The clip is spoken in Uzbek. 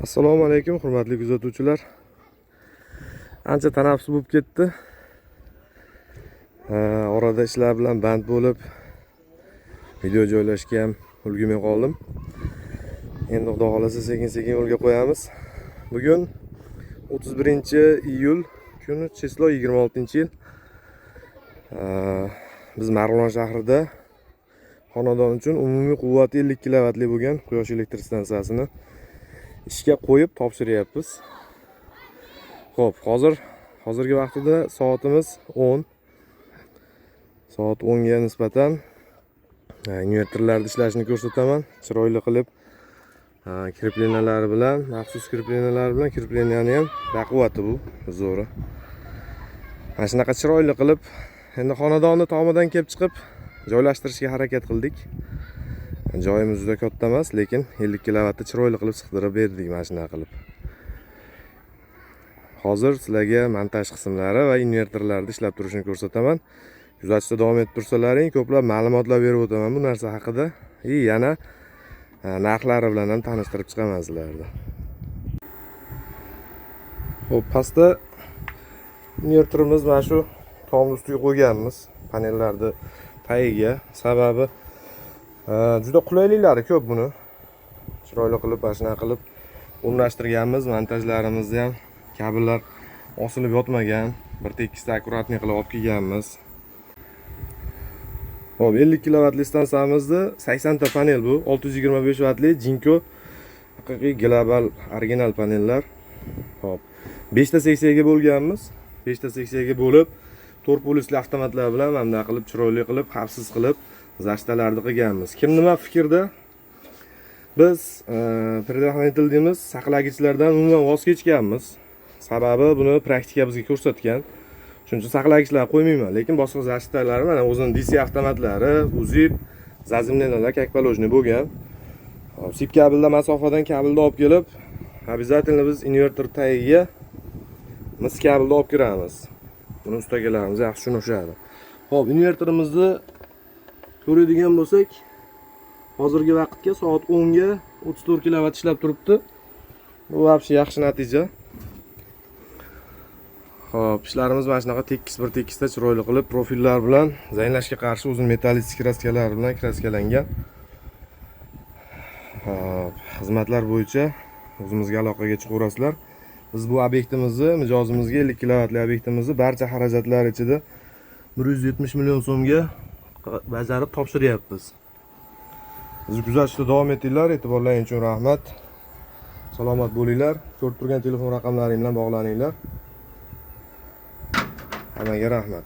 Assalomu alaykum, hurmatli kuzatuvchilar. Ancha tanaffus bo'lib ketdi. Orada ishlar bilan band bo'lib, video joylashga ham ulgurmay qoldim. Endi Xudo xohlasa, sekin-sekin yo'lga qo'yamiz. Bugun 31-iyul kuni, число 26-yil. Biz Marg'ilon shahrida xonadon uchun umumiy quvvati 50 kilovatli bo'lgan quyosh elektr stansiyasini ishga qo'yib topshiryapmiz. Xo'p, hozirgi vaqtida soatimiz 10. Soat 10 ga nisbatan invertorlarni ishlashini ko'rsataman. Chiroyli qilib крепления lari bilan, maxsus крепления lari bilan, крепления ni ham baquvvati bu, zo'ri. Mana shunaqa chiroyli qilib, endi xonadonni tomidan kelib chiqib joylashtirishga harakat qildik. Joyimiz juda katta emas, lekin 50 kilovatni chiroyli qilib sig'dirib berdik mana shunaqa qilib. Hozir sizlarga montaj qismlari va invertorlarni ishlab turishini ko'rsataman. Kuzatishda davom etib tursalaring, ko'plab ma'lumotlar berib o'taman bu narsa haqida. И yana narxlari bilan ham tanishtirib chiqaman sizlarni. Xo'p, pastda invertorimiz mana shu tomni ustiga qo'yganmiz, panellarni tagiga. Sababi juda qulayliklari ko'p buni. Chiroyli qilib, mana shunaqa qilib o'rnashtirganmiz. Montajlarimizni ham kabellar osilib yotmagan, bir tekisda аккуратный qilib olib kelganmiz. Xo'p, 50 kilovatli stansiyamizni 80 ta panel bu, 625 vatli Jinko, haqiqiy global original panellar. Xo'p, 5 ta seksiyaga bo'lganmiz. 5 ta seksiyaga bo'lib, 4 polyusli avtomatlar bilan mana bunday qilib, chiroyli qilib, xavfsiz qilib защита larni qilganmiz. Kim nima fikrda? Biz предохранитель deymiz, saqlagichlardan umuman voz kechganmiz. Sababi buni praktika bizga ko'rsatgan. Shuning uchun saqlagichlar qo'ymayman, lekin boshqa защита lari, mana o'zini DC avtomatlari, УЗИП, заземления lar как положено bo'lgan. Hop, SIP kabelda masofadan kabelni olib kelib, обязательно biz invertor tagiga mis kabelni olib kiramiz. Buni ustakalarimiz yaxshi tushunishadi. Xo'p, invertorimizni ko'radigan bo'lsak, hozirgi vaqtga soat 10 ga 34 kilovat ishlab turibdi. Bu вообще yaxshi natija. Xo'p, ishlarimiz mana shunaqa tekis, bir tekisda chiroyli qilib profillar bilan zaynlashga qarshi o'zini metallик краска lar bilan краска langan. Xo'p, xizmatlar bo'yicha o'zimizga aloqaga chiqaverasizlar. Biz bu obyektimizni mijozimizga, 50 kilovatli obyektimizni barcha xarajatlar ichida 170 million so'mga bajarib topshiryapmiz. Bizni kuzatishda davom etinglar. E'tiborlaring uchun rahmat. Salomat bo'linglar. Ko'rib turgan telefon raqamlaring bilan bog'laninglar. Hammaga rahmat.